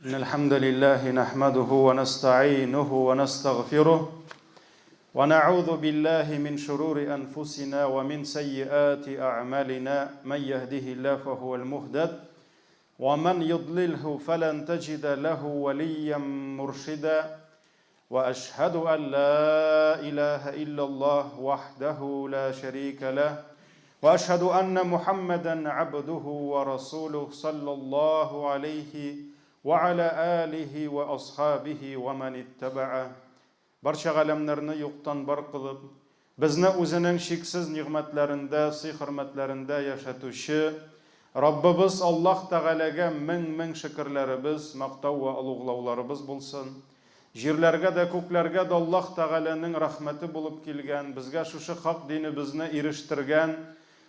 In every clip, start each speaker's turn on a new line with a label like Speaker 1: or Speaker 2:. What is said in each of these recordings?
Speaker 1: إن الحمد لله نحمده ونستعينه ونستغفره ونعوذ بالله من شرور أنفسنا ومن سيئات أعمالنا من يهده الله فهو المهدد ومن يضلله فلن تجد له وليا مرشدا وأشهد أن لا إله إلا الله وحده لا شريك له وأشهد أن محمدا عبده ورسوله صلى الله عليه وعلى آله وأصحابه ومن اتبعه Барча галәмнәрне юктан бар кылып, безне Үзенең чиксез нигъмәтләрендә, сый-хөрмәтләрендә яшәтүче Раббыбыз Аллаһ Тәгаләгә мең-мең шөкерләребез, мактау вә олуглауларыбыз булсын. Җирләргә дә, күкләргә дә Аллаһ Тәгаләнең рәхмәте булып килгән, безгә шушы хак динебезне ирештергән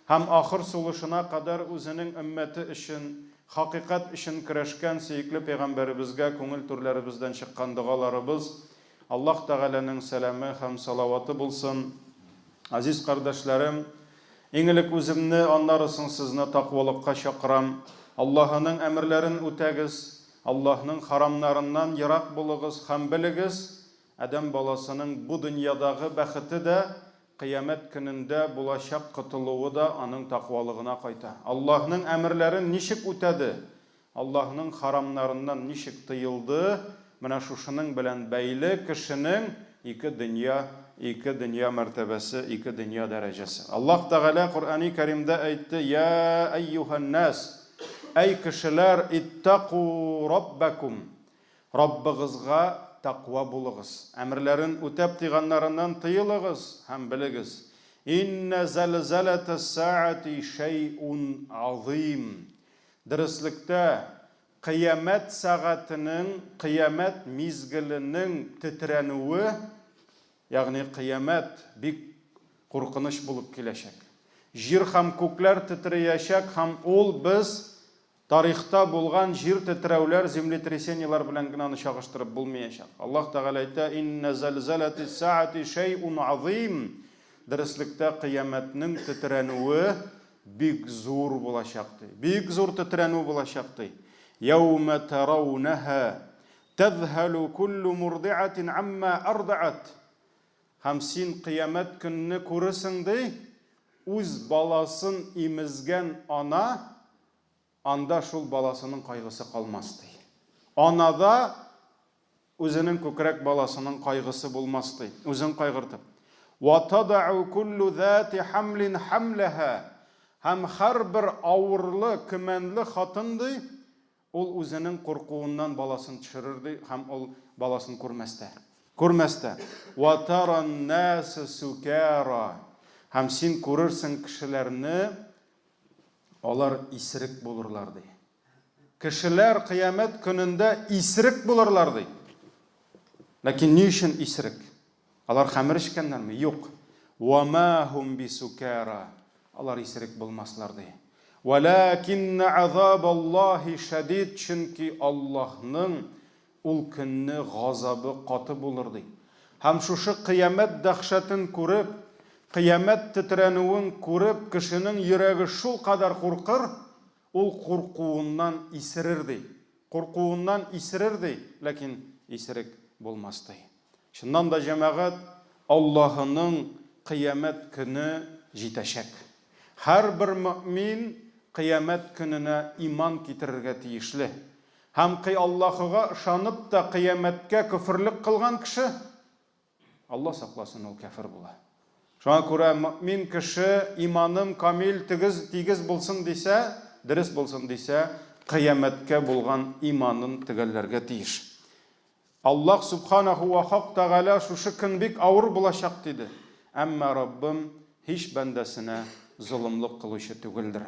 Speaker 1: һәм ахыр сулышына кадәр үзенең өммәте өчен, хакыйкать өчен көрәшкән сөекле пәйгамбәребезгә күңел түрләребездән чыккан догаларыбыз, Аллаһ Тәгаләнең сәламе һәм салаваты булсын. Азиз кардәшләрем, иң элек үземне, аннары соң сезне таквалыкка чакырам. Аллаһының әмерләрен үтәгез, Аллаһның харамнарыннан ерак булыгыз һәм белегез, адәм баласының бу дөньядагы бәхете дә, Кыямәт көнендә булачак котылуы да аның таквалыгына кайта. Аллаһның әмерләрен ничек үтәде, Аллаһның харамнарыннан ничек тыелды, менә шушының белән бәйле кешенең ике дөнья, ике дөнья мәртәбәсе, ике дөнья дәрәҗәсе. Аллаһ Тәгалә Коръәни Кәримдә әйтте, Йә әйюһән-нәс, әй кешеләр, иттәку раббәкум, Раббыгызга тәкъва булыгыз, әмерләрен үтәп тыйганнарыннан тыелыгыз һәм белегез, иннә зәлзәләтәс-сәгати шәйун азыйм, Дөреслектә, кыямәт сәгатенең, кыямәт мизгеленең тетрәнүе, ягъни кыямәт бик куркыныч булып киләчәк. Җир һәм күкләр тетрәячәк һәм ул без тарихта булган җир тетрәүләр, землетрясениеләр белән генә аны чагыштырып булмаячак. Аллаһ Тәгалә әйтә, Иннә зәлзәләтис-сәгати шәйун азыйм. Дөреслектә, кыямәтнең тетрәнүе бик зур булачак, ди. Бик зур тетрәнү булачак, ди. Яумә тәраунәһә тәзһәлү күллү мурдиатин амма ардаат. Һәм син кыямәт көнне күрерсең, ди, үз баласын имезгән ана, анда шул баласының кайгысы калмас, ди. Анада Үзенең күкрәк баласының кайгысы булмас, ди, үзен кайгыртып. Вә тадау күллү зәти хәмлин хәмләһә. Һәм һәрбер авырлы, көмәнле хатын, ди, ул үзенең куркуыннан баласын төшерер, ди, һәм ул баласын күрмәс тә. Күрмәс тә. Вә таран-нәсә сүкәра. Һәм син күрерсең кешеләрне, алар исерек булырлар, ди. Кешеләр кыямәт көнендә исерек булырлар, ди. Ләкин ни өчен исерек? Алар хәмер эчкәннәрме? Юк. Ва ма хум бисукара. Алар исерек булмаслар, ди. Валакинна азабаллаһи шәдид, чөнки Аллаһның ул көнне газабы каты булыр, ди. Һәм шушы кыямәт дәһшәтен күреп, кыямәт тетрәнүен күреп, кешенең йөрәге шулкадәр куркыр, Ул куркуыннан исерер, ди. Куркуыннан исерер, ди, ләкин исерек булмас, ди. Чыннан да, җәмәгать, Аллаһының Кыямәт көне җитәчәк. Һәрбер мөэмин Кыямәт көненә иман китерергә тиешле. Һәм Аллаһыга ышанып та Кыямәткә көферлек кылган кеше, Алла сакласын, ул кяфер була. Шуңа күрә мөэмин кеше иманым камил, төгез, тигез булсын дисә, дөрес булсын дисә, кыямәткә булган иманын төгәлләргә тиеш. Аллаһ Субханаху ва Хак Тәгалә шушы көн бик авыр булачак диде. Әмма Раббым һич бәндәсенә золымлык кылучы түгелдер.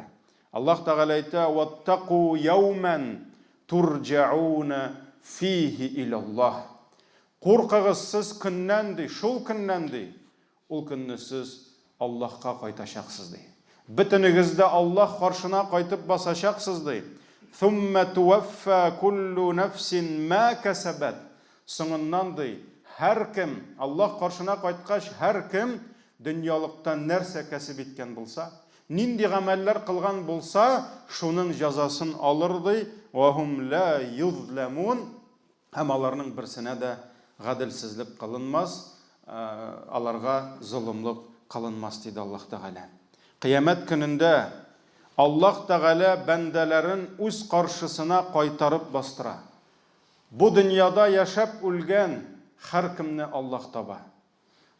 Speaker 1: Аллаһ Тәгалә әйтә, Ваттаку яумән турҗауна фихи илаллаһ. Куркыгыз сез көннән, ди, шул көннән, ди, ул көнне сез Аллаһка кайтачаксыз, ди. Бөтенегез дә Аллаһ каршына кайтып басачаксыз, ди. Суммә тувәффә куллу нәфсин мә кәсәбәт. Соңыннан, ди, һәркем, Аллаһ каршына кайткач, һәркем дөньялыкта нәрсә кәсеп иткән булса, нинди гамәлләр кылган булса, шуның җәзасын алыр, ди. Ва һум ла юзламун. Һәм аларның берсенә дә гаделсезлек кылынмас, аларга золымлык кылынмас, диде Аллаһ Тәгалә. Кыямәт көнендә Аллаһ Тәгалә бәндәләрен үз каршысына кайтарып бастыра. Бу дөньяда яшәп үлгән һәркемне Аллаһ таба.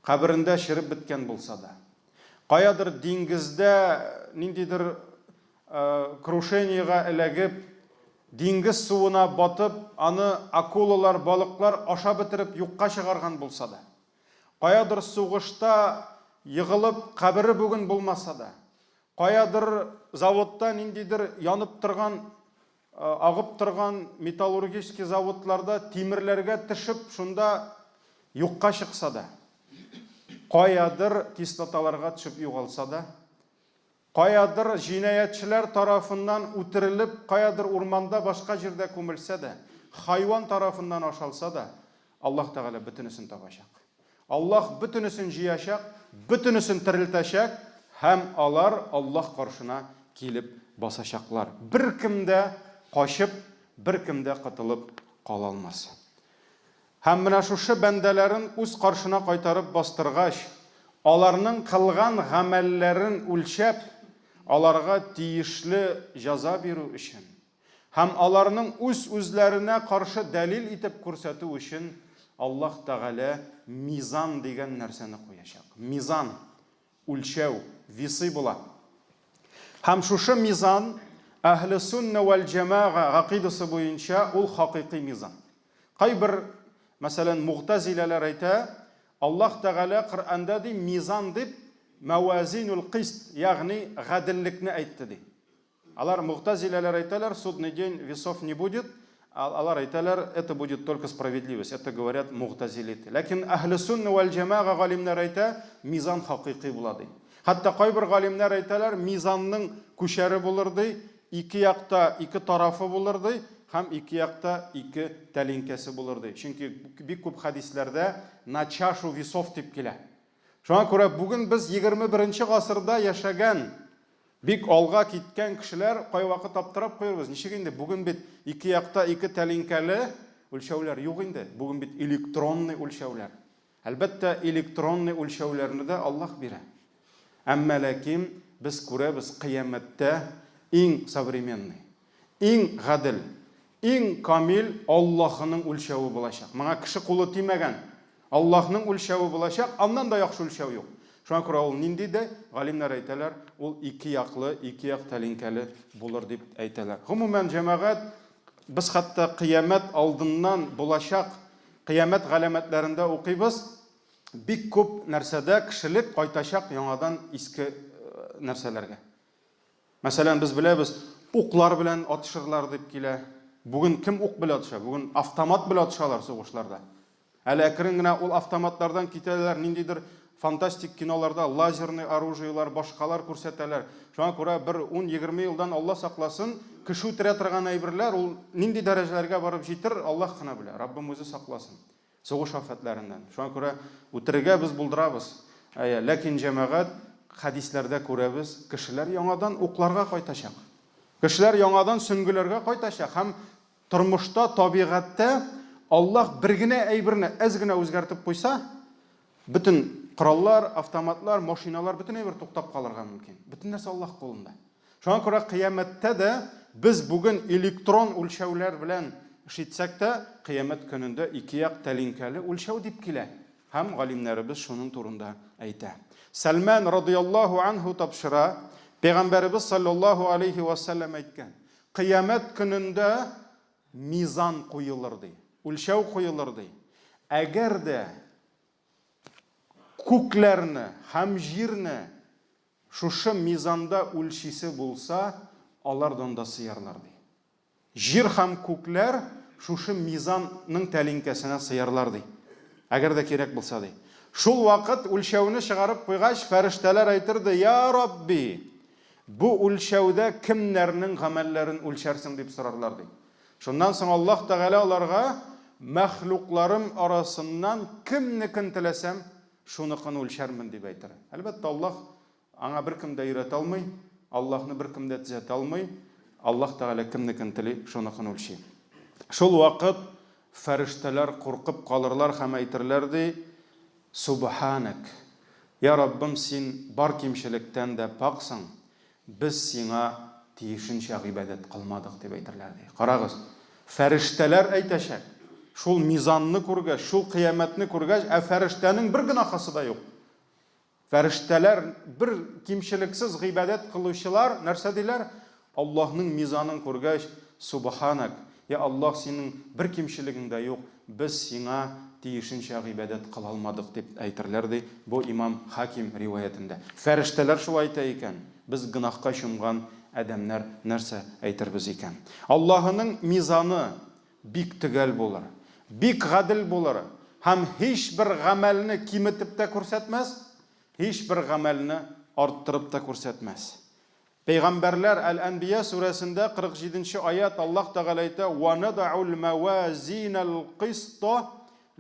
Speaker 1: Каберендә череп беткән булса да. Каядыр диңгездә ниндидер крушениега эләгеп, диңгез суына батып, аны акулалар, балыклар ашап бетереп юкка чыгарган булса да. Каядыр сугышта егылып, кабере бүген булмаса да. Каядыр заводта ниндидер янып торган, агып торган металлургический заводларда тимерләргә төшеп, шунда юкка чыкса да, каядыр кислоталарга төшеп югалса да, каядыр җинаятьчеләр тарафыннан үтерелеп, каядыр урманда башка җирдә күмелсә дә, хайван тарафыннан ашалса да, Аллаһ Тәгалә бөтенесен табачак. Аллаһ бөтенесен җыячак, бөтенесен терелтәчәк һәм алар Аллаһ каршына килеп басачаклар. Беркем дә качып, беркем дә котылып кала алмас. Һәм менә шушы бәндәләрен үз каршына кайтарып бастыргач, аларның кылган гамәлләрен үлчәп, аларга тиешле җәза бирү өчен һәм аларның үз-үзләренә каршы дәлил итеп күрсәтү өчен Аллаһ Тәгалә мизан дигән нәрсәне куячак. Мизан, үлчәү, весы була. Һәм шушы мизан әһле сунна вәл җәмәга гакыйдасы буенча ул хакыйкый мизан. Кайбер, мәсәлән, мугтазиләләр әйтә, Аллаһ Тәгалә Коръәндә ди мизан дип мәвазинул кист, ягъни гаделлекне әйтте ди. Алар мугтазиләләр әйтәләр, судный день весов не будет, алар әйтәләр, это будет только справедливость, это говорят мугтазилиты. Ләкин әһле сунна вәл җәмәга галимнәр әйтә, мизан хакыйкый була ди. Хәтта кайбер галимнәр әйтәләр, мизанның күчәре булыр ди, ике якта ике тарафы булыр ди, һәм ике якта ике тәлинкәсе булыр ди. Чөнки бик күп хәдисләрдә на чашу весов дип килә. Шуңа күрә бүген без 21 гасырда яшәгән бик алга киткән кешеләр кайвакыт аптырап куербыз. Ничек инде бүген бит ике якта ике тәлинкәле үлчәүләр юк инде. Бүген бит электронный үлчәүләр. Әлбәттә, электронный үлчәүләрне дә Аллаһ бирә. Әмма ләкин без күрәбез, кыямәттә иң современный, иң гадел, иң камил Аллаһының үлчәве булачак. Моңа кеше кулы тимәгән. Аллаһның үлчәве булачак, аннан да яхшы үлчәү юк. Шуңа күрә ул нинди дә, галимнәр әйтәләр, ул ике яклы, ике як тәлинкәле булыр дип әйтәләр. Гомумән, җәмәгать, без хәтта кыямәт алдыннан булачак Кыямәт галәмәтләрендә укыйбыз, бик күп нәрсәдә кешелек кайтачак яңадан иске нәрсәләргә. Мәсәлән, без беләбез, уклар белән атышырлар дип килә. Бүген кем ук белән атыша? Бүген автомат белән атышалар сугышларда. Әле әкрен генә ул автоматлардан китәләр, ниндидер фантастик киноларда лазерный оружиелар, башкалар күрсәтәләр. Шуңа күрә бер 10-20 елдан Алла сакласын, кеше үтерә торган әйберләр ул нинди дәрәҗәләргә барып җитер, Аллаһ кына белә. Раббым үзе сакласын. Сугыш афәтләреннән. Шуңа күрә үтерергә без булдырабыз. Әйе, ләкин җәмәгать хәдисләрдә күрәбез, кешеләр яңадан укларга кайтачак. Кешеләр яңадан сөңгеләргә кайтачак һәм тормышта, табигатьтә Аллаһ бер генә әйберне әз генә үзгәртеп куйса, Бөтен кораллар, автоматлар, машиналар, бөтен әйбер туктап калырга мөмкин. Бөтен нәрсә Аллаһ кулында. Шуңа күрә кыямәттә дә без бүген электрон үлчәүләр белән эш итсәк тә, кыямәт көнендә ике як тәлинкәле үлчәү дип килә. Һәм галимнәребез шуның турында әйтә. Сәлмән радыяллаһу анһу тапшыра, Пәйгамбәребез саллаллаһу алейхи ва сәлләм әйткән, Кыямәт көнендә Мизан куелыр, ди. Үлчәү куелыр, ди. Әгәр дә күкләрне һәм җирне шушы мизанда үлчисе булса, алар да анда сыярлар, ди. Җир һәм күкләр шушы мизанның тәлинкәсенә сыярлар, ди. Әгәр дә кирәк булса, ди. Шул вакыт үлчәүне чыгарып куйгач, фәрештәләр әйтер, ди, Я Рабби! Бу үлчәүдә кемнәрнең гамәлләрен үлчәрсең дип сорарлар, ди. Шуннан соң Аллаһ Тәгалә аларга, Мәхлукларым арасыннан кемнекен теләсәм, шуныкын үлчәрмен, дип әйтер. Әлбәттә, Аллаһ аңа беркем дә өйрәтә алмый, Аллаһны беркем дә төзәтә алмый. Аллаһ Тәгалә кемнекен тели, шуныкын үлчи. Шул вакыт фәрештәләр куркып калырлар һәм әйтерләр ди, Субханәк! Я Раббым, Син бар кимчелектән дә паксың, без Сиңа тиешенчә гыйбадәт кылмадык, дип әйтерләр ди. Карагыз, фәрештәләр әйтәчәк, шул мизанны күргәч, шул кыямәтне күргәч, ә фәрештәнең бер гөнаһысы да юк. Фәрештәләр, бер кимчелексез гыйбадәт кылучылар нәрсә диләр? Аллаһның мизанын күргәч, Субханак, я Аллаһ, синең бер кимчелегең дә юк, без сиңа тиешенчә гыйбадәт кыла алмадык, дип әйтерләр, ди, бу имам Хаким риваятендә. Фәрештәләр шулай әйтә икән, без гөнаһка чумган адәмнәр нәрсә әйтербез икән? Аллаһының мизаны бик төгәл булыр, бик гадел булыр һәм һичбер гамәлне киметеп тә күрсәтмәс, һичбер гамәлне арттырып та күрсәтмәс. Пәйгамбәрләр, Әл-Әнбия сүрәсендә 47 нче аять Аллаһ Тәгалә әйтә, Ва надау л-мавазинал-кыста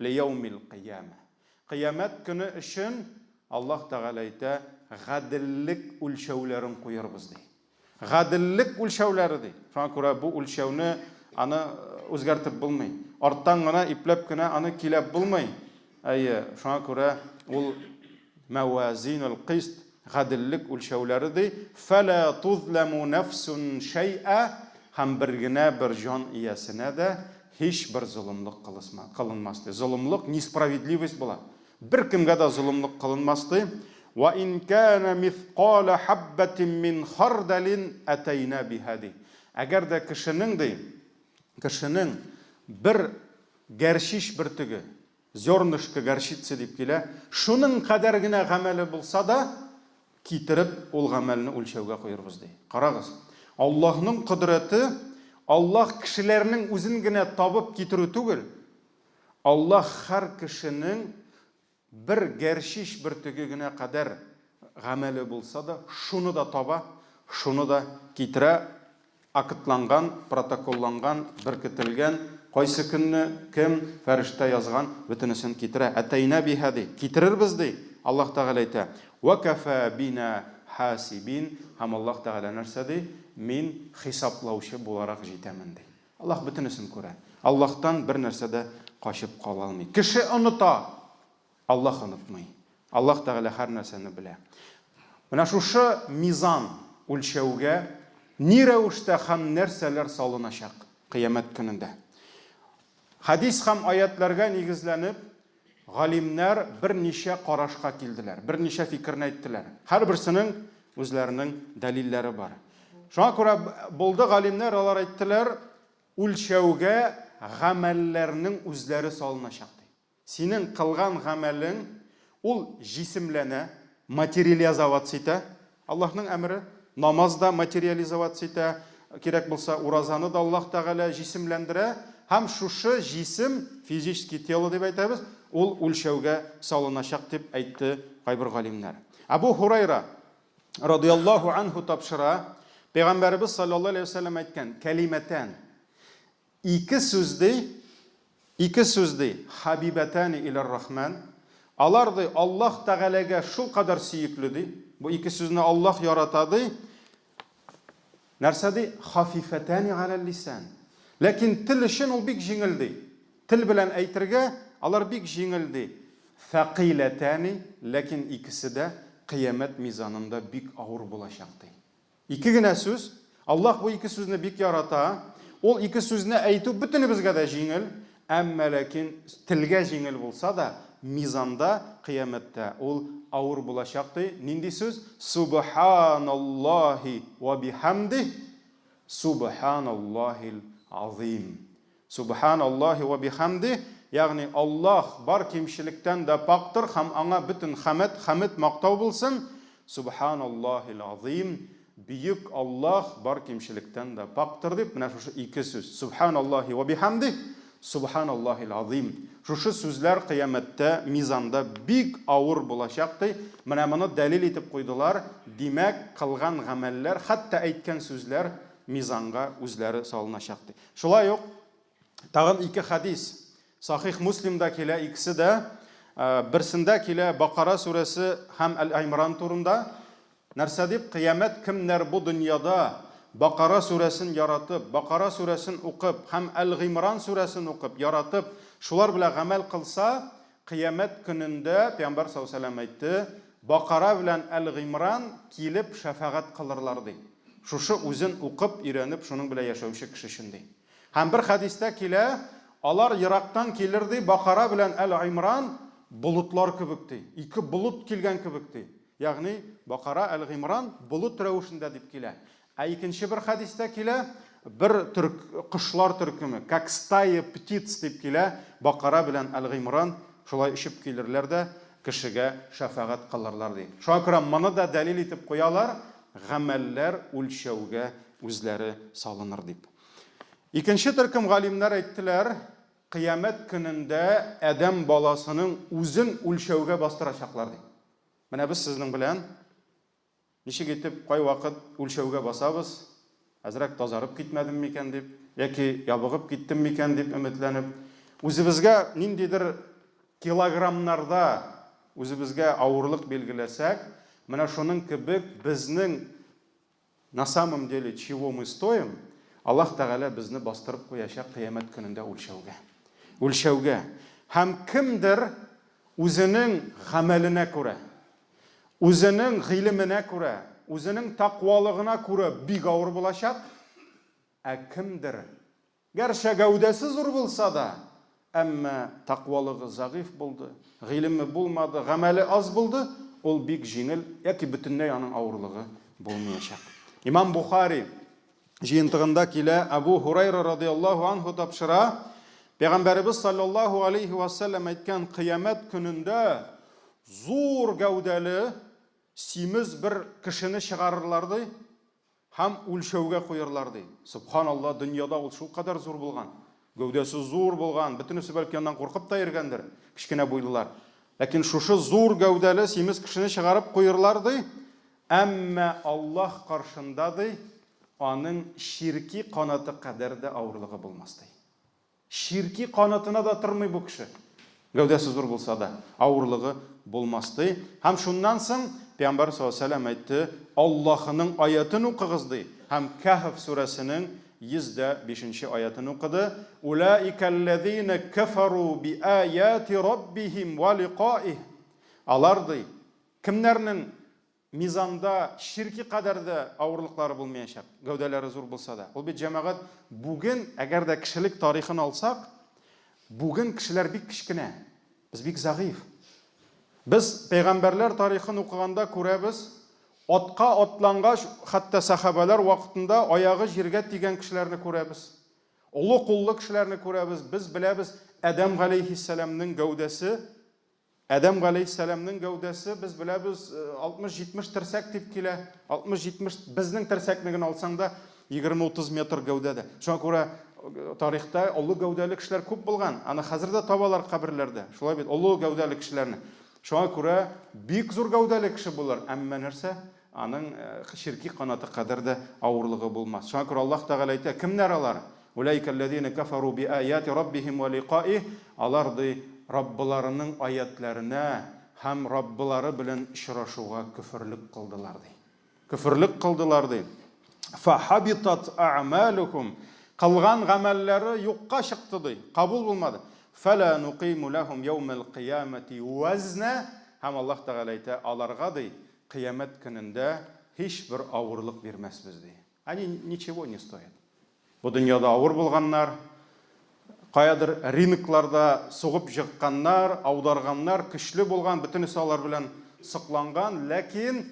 Speaker 1: лияумил кыяма. Кыямәт көне өчен Аллаһ Тәгалә әйтә, гаделлек үлчәүләрен куербыз, ди. Гаделлек үлчәүләре ди. Шуңа күрә бу үлчәүне аны үзгәртеп булмый. Арттан гына ипләп кенә аны киләп булмый. Әйе, шуңа күрә ул мәвазинул кыст гаделлек үлчәүләре ди. Фәлә тузламу нәфсун шәй'a һәм бер генә бер җан иясенә дә һичбер золымлык кылынмас ди. Золымлык несправедливость була. Беркемгә дә золымлык кылынмас, ди. Вә ин кәнә миҫкалә хәббәтин мин хардәлин әтәйнә биһә, ди. Әгәр дә кешенең, ди, кешенең бер гәрчич бөртеге, зернышко горчицы дип килә, шуның кадәр генә гамәле булса да, китереп, ул гамәлне үлчәүгә куербыз, ди. Карагыз, Аллаһның кодрәте, Аллаһ кешеләрнең үзен генә табып китерү түгел, Аллаһ һәр кешенең бер гәрчич бөртеге генә кадәр гамәле булса да, шуны да таба, шуны да китерә, актланган, протоколланган, беркетелгән, кайсы көнне, кем, фәрештә язган, бөтенесен китерә. Әтәйнә биһа ди, китерербез ди, Аллаһ Тәгалә әйтә. Вә кәфә бина хасибин, һәм Аллаһ Тәгалә нәрсә ди? Мин хисаплаучы буларак җитәмен ди. Аллаһ бөтенесен күрә. Аллаһтан бер нәрсә дә качып кала алмый. Кеше оныта, Аллаһ онытмый. Аллаһ Тәгалә һәр нәрсәне белә. Менә шушы мизан үлчәүгә ни рәвештә һәм нәрсәләр салыначак кыямәт көнендә? Хәдис һәм аятләргә нигезләнеп, галимнәр берничә карашка килделәр, берничә фикерне әйттеләр. Һәрберсенең үзләренең дәлилләре бар. Шуңа күрә булды галимнәр, алар әйттеләр, үлчәүгә гамәлләрнең үзләре салыначак ди. Синең кылган гамәлең ул җисемләнә, материализоваться итә. Аллаһның әмере, намаз да материализоваться итә, кирәк булса, уразаны да Аллаһ Тәгалә җисемләндерә, һәм шушы җисем, физический тело дип әйтәбез, ул үлчәүгә салыначак дип әйтте кайбер галимнәр. Әбу Һурайра радыяллаһу анһу тапшыра, Пәйгамбәребез саллаллаһу алейһи ва сәлләм әйткән, кәлимәтән, Ике сүз ди, ике сүз ди, хабибәтәни иләр-рахман. Алар ди, Аллаһ Тәгаләгә шулкадәр сөекле ди. Бу ике сүзне Аллаһ ярата ди. Нәрсә ди? Хафифәтәни галәл-лисан. Ләкин тел өчен ул бик җиңел ди. Тел белән әйтергә алар бик җиңел ди. Фәкыйләтәни, ләкин икесе дә кыямәт мизанында бик авыр булачак ди. Ике генә сүз. Аллаһ бу ике сүзне бик ярата. Ул ике сүзне әйтү бөтенебезгә дә җиңел, әмма ләкин телгә җиңел булса да, мизанда, кыямәттә ул авыр булачак, ди. Нинди сүз? Субханаллаһи ва бихамдих, субханаллаһил азыйм. Субханаллаһи ва бихамдих, ягъни Аллаһ бар кимчелектән дә пакьтыр һәм Аңа бөтен хәмәт, хәмед, мактау булсын. Субханаллаһил азыйм, бөек Аллаһ бар кимчелектән дә пакьтыр дип, менә шушы ике сүз, Субханаллаһи ва бихамдих, Субханаллаһил азыйм. Шушы сүзләр кыямәттә мизанда бик авыр булачак ди. Менә моны дәлил итеп куйдылар. Димәк, кылган гамәлләр, хәтта әйткән сүзләр мизанга үзләре салыначак ди. Шулай ук тагын ике хәдис. Сахих Муслимда килә икесе дә. Берсендә килә Бакара сүрәсе һәм Әл-Имран турында. Нәрсә дип? Кыямәт кемнәр бу дөньяда Бакара сүрәсен яратып, Бакара сүрәсен укып һәм Әл-Гыймран сүрәсен укып, яратып, шулар белән гамәл кылса, Кыямәт көнендә, Пәйгамбәр саллаллаһу галәйһи ва сәлләм әйтте, Бакара белән Әл-Гыймран килеп шәфәгать кылырлар, ди. Шушы үзен укып, өйрәнеп, шуның белән яшәүче кеше өчен, ди. Һәм бер хәдистә килә, алар ерактан килер, ди, Бакара белән Әл-Гыймран болытлар кебек, ди. Ике болыт килгән кебек, ди. Ягъни, Бакара, Әл-Гыймран болыт рәвешендә дип килә. Ә икенче бер хәдистә килә, бер төрк, кошлар төркеме, как стая птиц дип килә, Бакара белән Әл-Гыймран шулай очып килерләр дә, кешегә шәфәгать кылырлар, ди. Шуңа күрә моны да дәлил итеп куялар, гамәлләр үлчәүгә үзләре салыныр дип. Икенче төркем галимнәр әйттеләр, кыямәт көнендә адәм баласының үзен үлчәүгә бастырачаклар, ди. Менә без сезнең белән ничек итеп кайвакыт үлчәүгә басабыз, әзрәк тазарып китмәдем микән дип, яки ябыгып киттем микән дип өметләнеп, үзебезгә ниндидер килограммнарда үзебезгә авырлык билгеләсәк, менә шуның кебек безнең На самом деле чего мы стоим, Аллаһ Тәгалә безне бастырып куячак кыямәт көнендә үлчәүгә. Үлчәүгә. Һәм кемдер үзенең гамәленә күрә, үзенең гыйлеменә күрә, үзенең таквалыгына күрә бик авыр булачак, ә кемдер Гәрчә гәүдәсе зур булса да, әмма тәкъвалыгы зәгыйфь булды, гыйлеме булмады, гамәле аз булды, ул бик җиңел яки бөтенләй аның авырлыгы булмаячак. Имам Бухари җыентыгында килә, Әбу Һурайра радыяллаһу анһу тапшыра, Пәйгамбәребез саллаллаһу алейһи ва сәлләм әйткән, кыямәт көнендә зур гәүдәле, симез бер кешене чыгарырлар ди, Һәм үлчәүгә куерлар, ди. Сөбханалла, дөньяда ул шулкадәр зур булган. Гәүдәсе зур булган, бөтенесе бәлки аннан куркып та йөргәндер, кечкенә буйлылар. Ләкин шушы зур гәүдәле симез кешене чыгарып куерлар, ди. Әмма Аллаһ каршында, ди, аның чирки канаты кадәр дә авырлыгы булмас, ди. Чирки канатына да тормый бу кеше. Гәүдәсе зур булса да, авырлыгы булмас, ди. Һәм шуннан соң Пәйгамбәр саллаллаһу алейһи ва сәлләм әйтте, Аллаһының аятен укыгыз, ди. Һәм Кәһф сүрәсенең 105 нче аятен укыды, Улаикәлләзина кәфәру биаяти раббихим ва ликаих. Алар, ди, кемнәрнең Мизанда чирки кадәр дә авырлыклары булмаячак, гәүдәләре зур булса да. Ул бит, җәмәгать, бүген, әгәр дә кешелек тарихын алсак, бүген кешеләр бик кечкенә, без бик зәгыйфь. Без пәйгамбәрләр тарихын укыганда күрәбез, атка атлангач, хәтта сәхабәләр вакытында аягы җиргә тигән кешеләрне күрәбез. Олы куллы кешеләрне күрәбез. Без беләбез, Адәм галәйһиссәламнең гәүдәсе Адәм галәйһиссәламнең гәүдәсе, без беләбез, 60-70 терсәк дип килә. 60-70 безнең терсәкне генә алсаң да 20-30 метр гәүдәдә. Шуңа күрә тарихта олы гәүдәле кешеләр күп булган. Аны хәзер дә табалар каберләрдә. Шулай бит, олы гәүдәле кешеләрне. Шуңа күрә бик зур гәүдәле кеше булыр, әмма нәрсә? Аның чирки канаты кадәр дә авырлыгы булмас. Шуңа күрә Аллаһ Тәгалә әйтә, кемнәр алар? Уләикәлләзинә кәфәрү биаяти раббиһим вә ликаиһ, алар, ди, Раббыларының аятьләренә һәм Раббылары белән очрашуга көферлек кылдылар, ди. Көферлек кылдылар, ди. Фәхабитат әгъмәлүһүм, кылган гамәлләре юкка чыкты, ди, кабул булмады. Фәлә нукыйму ләһүм яүмәл кыямәти вәзнә, һәм Аллаһ Тәгалә әйтә, аларга, ди, кыямәт көнендә һичбер авырлык бирмәсбез, ди. Они ничего не стоят. Бу дөньяда авыр булганнар, каядыр рингларда сугып жыкканнар, аударганнар, көчле булган, бөтенесе алар белән сокланган, ләкин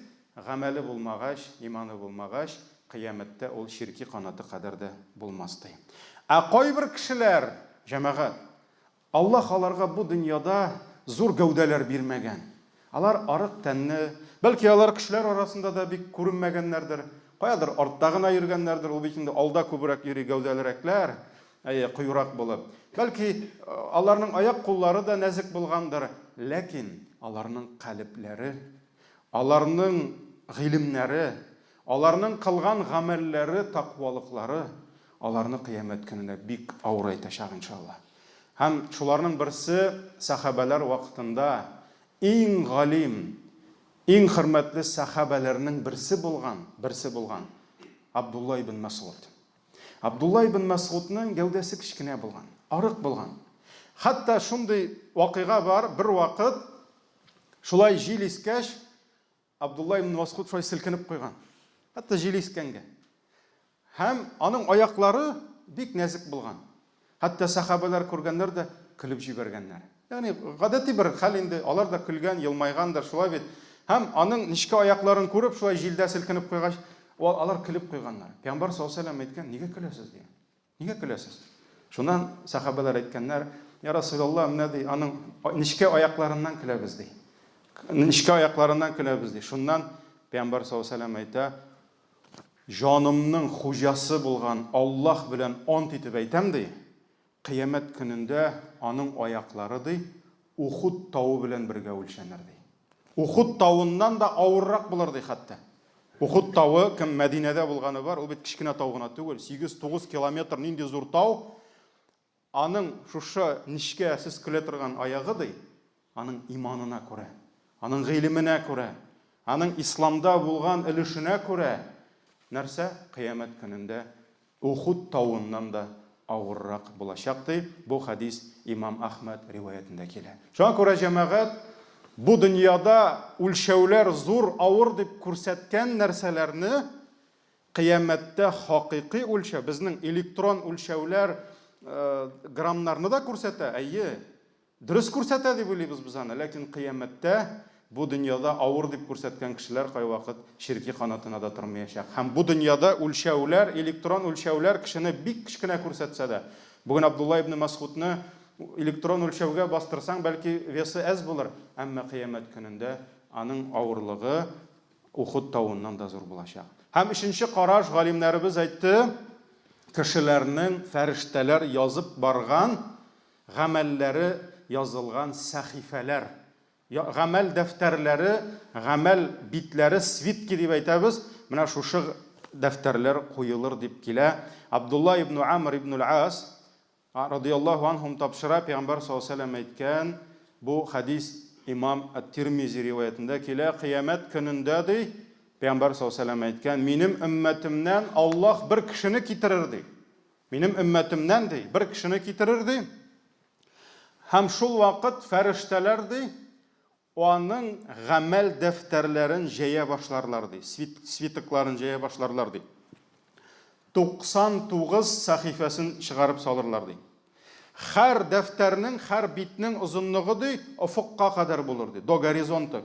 Speaker 1: гамәле булмагач, иманы булмагач, кыямәттә ул чирки канаты кадәр дә булмас, ди. Ә кайбер кешеләр, җәмәгать, Аллаһ аларга бу дөньяда зур гәүдәләр бирмәгән. Алар арык тәнле, бәлки алар кешеләр арасында да бик күренмәгәннәрдер, каядыр артта гына йөргәннәрдер, ул бит инде алда күбрәк йөри гәүдәлерәкләр, әйе, кыюрак булып. Бәлки, аларның аяк-куллары да нәзек булгандыр, ләкин аларның калебләре, аларның гыйлемнәре, аларның кылган гамәлләре, таквалыклары аларны кыямәт көнендә бик авырайтачак, иншаллаһ. Һәм шуларның берсе сәхабәләр вакытында иң галим, иң хөрмәтле сәхабәләрнең берсе булган, берсе булган. Абдулла ибн Мәсгуд. Абдулла ибн Мәсгудның гәүдәсе кечкенә булган, арык булган. Хәтта шундый вакыйга бар, бер вакыт шулай җил искәч, Абдулла ибн Мәсгуд шулай селкенеп куйган. Хәтта җил искәнгә. Һәм аның аяклары бик нәзек булган. Хәтта сәхабәләр күргәннәр дә көлеп җибәргәннәр. Ягъни гадәти бер хәл инде, алар да көлгән, елмайгандыр, шулай бит. Һәм аның нечкә аякларын күреп, шулай җилдә селкенеп куйгач, алар көлеп куйганнар. Пәйгамбәр саллаллаһу алейһи ва сәлләм әйткән, нигә көләсез, дигән. Нигә көләсез? Шуннан сәхабәләр әйткәннәр, Я Расулаллаһ, менә ди, аның нечкә аякларыннан көләбез, ди. Нечкә аякларыннан көләбез, ди. Шуннан Пәйгамбәр саллаллаһу алейһи ва сәлләм әйтә, Җанымның хуҗасы булган Аллаһ белән ант итеп әйтәм, ди, кыямәт көнендә аның аяклары, ди, Ухуд тавы белән бергә үлчәнер, ди. Ухуд тавыннан да авыррак булыр, ди, хәтта. Ухуд тавы, кем Мәдинәдә булганы бар, ул бит кечкенә тау гына түгел, 8-9 километр нинди зур тау. Аның шушы нечкә сез көлә торган аягы, ди, аның иманына күрә, аның гыйлеменә күрә, аның исламда булган өлешенә күрә, нәрсә? Кыямәт көнендә Ухуд тавыннан да авыррак булачак, ди. Бу хәдис имам Әхмәд риваятендә килә. Шуңа күрә, җәмәгать, бу дөньяда үлчәүләр зур, авыр дип күрсәткән нәрсәләрне Кыямәттә хакыйкый үлчәү, безнең электрон үлчәүләр граммнарны да күрсәтә, әйе, дөрес күрсәтә дип уйлыйбыз без аны, ләкин кыямәттә бу дөньяда авыр дип күрсәткән кешеләр кайвакыт черки канатына да тормаячак. Һәм бу дөньяда үлчәүләр, электрон үлчәүләр кешене бик кечкенә күрсәтсә дә, бүген Абдулла ибне Мәсгудны электрон үлчәүгә бастырсаң, бәлки весы әз булыр, әмма кыямәт көнендә аның авырлыгы Ухуд тавыннан да зур булачак. Һәм өченче караш, галимнәребез әйтте, кешеләрнең фәрештәләр язып барган гамәлләре язылган сәхифәләр, гамәл дәфтәрләре, гамәл битләре, свитки дип әйтәбез, менә шушы дәфтәрләр куелыр дип килә. Абдулла ибн Амр ибн аль-Ас Радыяллаһу анһум тапшыра, Пәйгамбәр саллаллаһу галәйһи ва сәлләм әйткән, бу хәдис имам Ат-Тирмизи риваятендә килә, Кыямәт көнендә, ди, Пәйгамбәр саллаллаһу галәйһи ва сәлләм әйткән, минем өммәтемнән Аллаһ бер кешене китерер, ди. Минем өммәтемнән, ди, бер кешене китерер, ди. Һәм шул вакыт фәрештәләр, ди, аның гамәл дәфтәрләрен җәя башларлар, ди, свитокларын җәя башларлар, ди. 99 сәхифәсен чыгарып салырлар, ди. Һәр дәфтәрнең, һәр битнең озынлыгы, ди, офыкка кадәр булыр, ди, до горизонта,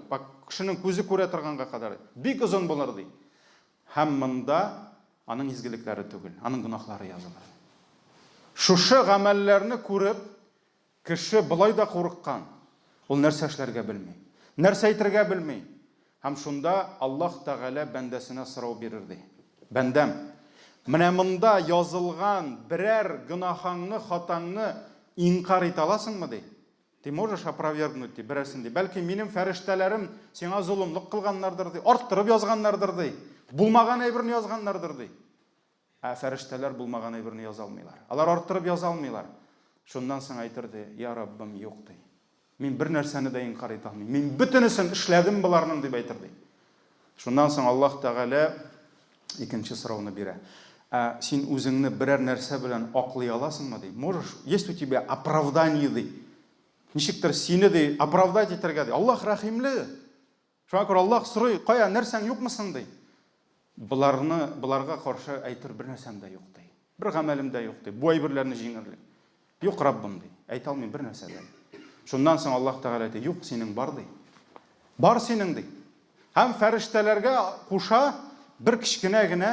Speaker 1: кешенең күзе күрә торганга кадәр, бик озын булыр, ди. Һәм монда аның изгелекләре түгел, аның гөнаһлары язылыр. Шушы гамәлләрне күреп, Кеше болай да курыккан, ул нәрсә эшләргә белми, нәрсә әйтергә белми. Һәм шунда Аллаһ Тәгалә бәндәсенә сорау бирер, ди, Бәндәм, менә монда язылган берәр гөнаһаңны, хатаңны инкарь итә аласыңмы, ди? Ты можешь опровергнуть, ди, берәрсен, ди. Бәлки, минем фәрештәләрем сиңа золымлык кылганнардыр, ди, арттырып язганнардыр, ди, булмаган әйберне язганнардыр, ди. Ә фәрештәләр булмаган әйберне яза алмыйлар. Алар арттырып яза алмыйлар. Шуннан соң әйтер, ди, Я Раббым, юк, ди. Мин бер нәрсәне дә инкарь итә алмыйм. Мин бөтенесен эшләдем боларның, дип әйтер, ди. Шуннан соң Аллаһ Тәгалә икенче сорауны бирә. Ә син үзеңне берәр нәрсә белән аклый аласыңмы, ди. Можешь, есть у тебя оправдание, ди. Ничектер сине, ди, оправдать итәргә, ди. Аллаһ рәхимле. Шуңа күрә Аллаһ сорый, кая, нәрсәң юкмы соң, ди. Боларны, боларга каршы әйтер бер нәрсәм дә юк, ди. Бер гамәлем дә юк, ди. Бу әйберләрне җиңерлек. Юк, Раббым, ди. Әйтә алмыйм бер нәрсә дә. Шуннан соң Аллаһ Тәгалә әйтә, юк, синең бар, ди. Бар синең, ди. Һәм фәрештәләргә куша бер кечкенә генә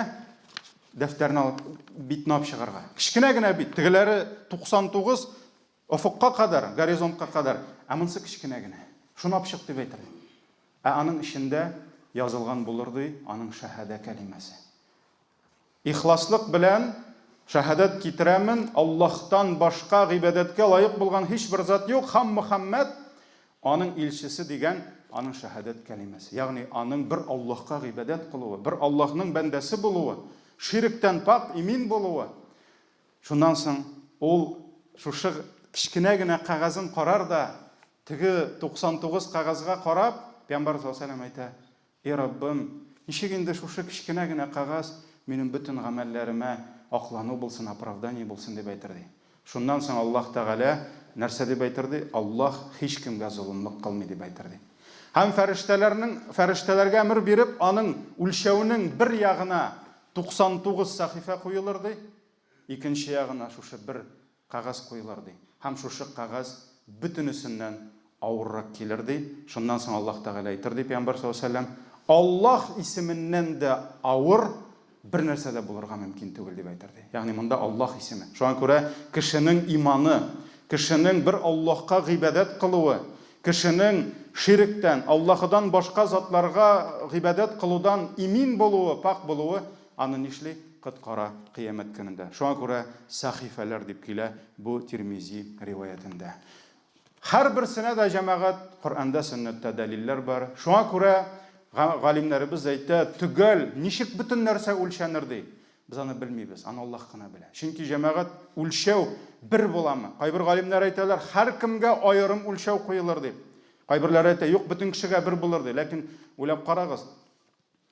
Speaker 1: дәфтәрне алып, битне алып чыгарга. Кечкенә генә бит. Тегеләре 99, Офыкка кадәр, горизонтка кадәр, ә монысы кечкенә генә. Шуны алып чык дип әйтер. Ә аның эчендә язылган булыр, ди, аның шәһадә кәлимәсе. Ихласлык белән шәһадәт китерәмен, Аллаһтан башка гыйбадәткә лаек булган һичбер зат юк һәм Мөхәммәд аның илчесе дигән аның шәһадәт кәлимәсе. Ягъни аның бер Аллаһка гыйбадәт кылуы, бер Аллаһның бәндәсе булуы, ширектән пакь, имин булуы. Шуннан соң ул шушы кечкенә генә кәгазен карар да, теге 99 кәгазьгә карап, Пәйгамбәр саллаллаһу алейһи ва сәлләм әйтә, И Раббым, ничек инде шушы кечкенә генә кәгазь минем бөтен гамәлләремә аклану булсын, оправдание булсын, дип әйтер, ди. Шуннан соң Аллаһ Тәгалә нәрсә дип әйтер, ди? Аллаһ һичкемгә золымлык кылмый, дип әйтер, ди. Һәм фәрештәләрнең, фәрештәләргә әмер биреп, аның үлчәүнең бер ягына 99 сәхифә куелыр, ди, икенче ягына шушы бер кәгазь куелыр, ди. Һәм шушы кәгазь бөтенесеннән авыррак килер, ди. Шуннан соң Аллаһ Тәгалә әйтер, ди Пәйгамбәр саллаллаһу алейһи ва сәлләм, Аллаһ исеменнән дә авыр бер нәрсә дә булырга мөмкин түгел, дип әйтер, ди. Ягъни монда Аллаһ исеме. Шуңа күрә кешенең иманы, кешенең бер Аллаһка гыйбадәт кылуы, кешенең ширектән, Аллаһыдан башка затларга гыйбадәт кылудан имин булуы, пакь булуы аны нишли? Коткара Кыямәт көнендә. Шуңа күрә сәхифәләр дип килә бу Тирмизи риваятендә. Һәрберсенә дә, җәмәгать, Коръәндә, сөннәттә дәлилләр бар. Шуңа күрә галимнәребез әйтә, төгәл ничек бөтен нәрсә үлчәнер ди. Без аны белмибез, аны Аллаһ кына белә. Чөнки, җәмәгать, үлчәү бер буламы? Кайбер галимнәр әйтәләр, һәркемгә аерым үлчәү куелыр дип. Кайберләре әйтә, юк, бөтен кешегә бер булыр ди. Ләкин уйлап карагыз,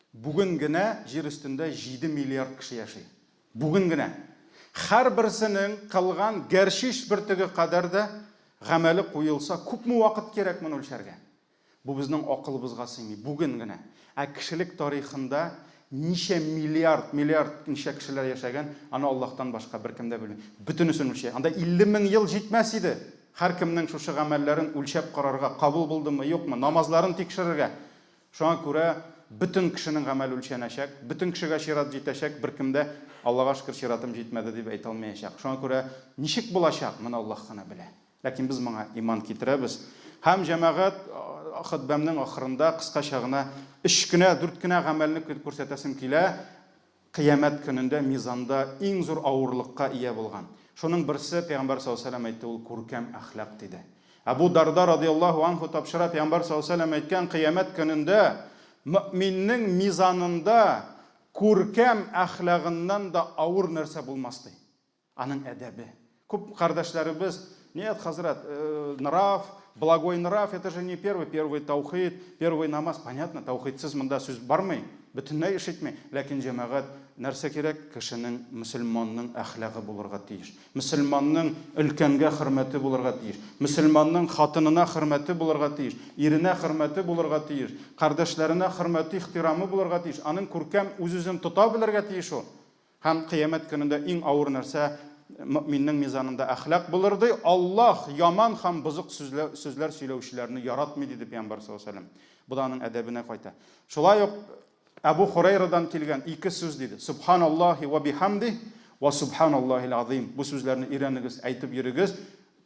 Speaker 1: Бүген генә җир өстендә җиде миллиард кеше яши. Бүген генә. Һәрберсенең кылган гәрчич бөртеге кадәр дә гамәле куелса, күпме вакыт кирәк моны үлчәргә? Бу безнең акылыбызга сыймый. Бүген генә. Ә кешелек тарихында ничә миллиард, миллиард ничә кешеләр яшәгән, аны Аллаһтан башка беркем дә белми. Бөтенесен үлчә. Анда 50 мең ел җитмәс иде. Һәркемнең шушы гамәлләрен үлчәп карарга, кабул булдымы, юкмы, намазларын тикшерергә. Шуңа күрә бөтен кешенең гамәле үлчәнәчәк, бөтен кешегә чират җитәчәк, беркем дә, Аллага шөкер, чиратым җитмәде дип әйтә алмаячак. Шуңа күрә ничек булачак, моны Аллаһ кына белә. Ләкин без моңа иман китерәбез. Һәм, җәмәгать, хөтбәмнең ахырында кыскача гына өч кенә, дүрт кенә гамәлне күрсәтәсем килә. Кыямәт көнендә мизанда иң зур авырлыкка ия булган. Шуның берсе, Пәйгамбәр саллаллаһу галәйһи ва сәлләм әйтте, ул күркәм әхлак, диде. Әбу Дарда радыяллаһу анһу тапшыра, Пәйгамбәр саллаллаһу галәйһи ва сәлләм әйткән, Кыямәт көнендә мөэминнең мизанында күркәм әхлагыннан да авыр нәрсә булмас, ди. Аның әдәбе. Күп кардәшләребез, Нет, хәзрәт, нрав, благой нрав, это же не первый, первый таухид, первый намаз. Понятно, таухидсыз монда сүз бармый, бөтенләй эш итми. Ләкин, җәмәгать, нәрсә кирәк? Кешенең, мөселманның әхлагы булырга тиеш. Мөселманның өлкәнгә хөрмәте булырга тиеш. Мөселманның хатынына хөрмәте булырга тиеш. Иренә хөрмәте булырга тиеш. Кардәшләренә хөрмәте, ихтирамы булырга тиеш. Аның күркәм үз-үзен тота белергә тиеш ул. Һәм Кыямәт көнендә иң авыр нәрсә мөэминнең мизанында әхлак булыр, ди. Аллаһ яман һәм бозык сүзләр сөйләүчеләрне яратмый, диде Пәйгамбәр саллаллаһу алейһи ва сәлләм. Бу да аның әдәбенә кайта. Шулай ук Әбу Хурәйрадан килгән ике сүз, диде. Субханаллаһи ва бихамдиһ ва субханаллаһил азыйм. Бу сүзләрне өйрәнегез, әйтеп йөрегез.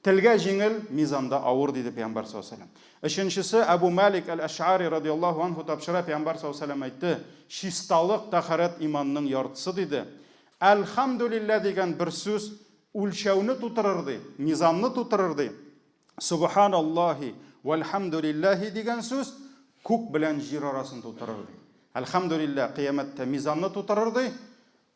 Speaker 1: Телгә җиңел, мизанда авыр, диде Пәйгамбәр саллаллаһу алейһи ва сәлләм. Өченчесе, Әбу Малик әл-Әш'ари радияллаһу анһу тапшыра, Пәйгамбәр саллаллаһу алейһи ва сәлләм әйтте, Чисталык, тәһарәт иманның яртысы, диде. Әлхәмдүлилләһ дигән бер сүз үлчәүне тутырыр, ди, мизанны тутырыр, ди. Субханаллаһи вәлхәмдүлилләһи дигән сүз күк белән җир арасын тутырыр, ди. Әлхәмдүлилләһ кыямәттә мизанны тутырыр, ди.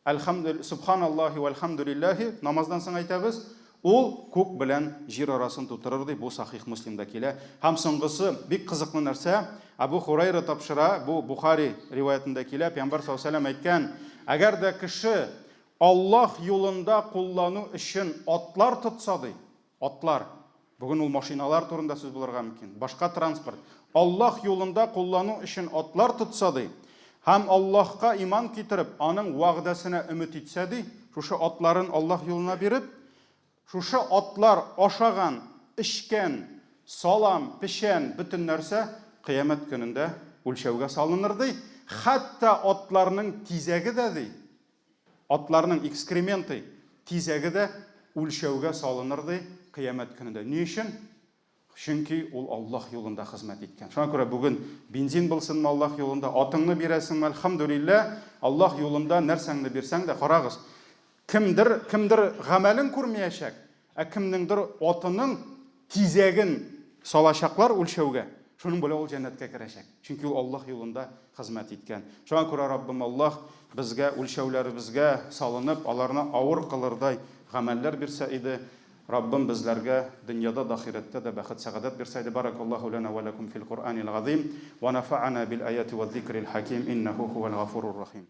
Speaker 1: Әлхәмдү, Сөбханаллаһи вәлхәмдүлилләһи, намаздан соң әйтәбез, ул күк белән җир арасын тутырыр, ди, бу Сахих Муслимда килә. Һәм соңгысы, бик кызыклы нәрсә, Әбу Хурайра тапшыра, бу Бухари риваятендә килә, Пәйгамбәр саллаллаһу алейһи ва сәлләм әйткән, Әгәр дә кеше Аллаһ юлында куллану өчен атлар тотса, ди, Атлар. Бүген ул машиналар турында сүз булырга мөмкин, башка транспорт. Аллаһ юлында куллану өчен атлар тотса, ди, һәм Аллаһка иман китереп, аның вәгъдәсенә өмет итсә, ди, шушы атларын Аллаһ юлына биреп, шушы атлар ашаган, эчкән салам, печән, бөтен нәрсә Кыямәт көнендә үлчәүгә салыныр, ди, хәтта атларның тизәге дә, ди, Атларның экскременты, тизәге дә үлчәүгә салыныр, ди, Кыямәт көнендә. Ни өчен? Чөнки ул Аллаһ юлында хезмәт иткән. Шуңа күрә бүген бензин булсынмы Аллаһ юлында, атыңны бирәсеңме, әлхәмдүлилләһ, Аллаһ юлында нәрсәңне бирсәң дә, карагыз, кемдер, кемдер гамәлен күрмәячәк, Ә кемнеңдер атының тизәген салачаклар үлчәүгә, шуның белән ул җәннәткә керәчәк. Чөнки ул Аллаһ юлында хезмәт иткән. Шуңа күрә Раббым Аллаһ безгә үлчәүләребезгә салынып, аларны авыр кылырдай гамәлләр бирсә иде. Раббым безләргә дөньяда да, ахирәттә дә бәхет-сәгадәт бирсә иде. Баракаллаһу ләнә вә ләкүм фил Коръәнил газыйм, вә нәфәәнә бил аяти вәз-зикрил хәким, иннәһү һүәл гафурур рахим.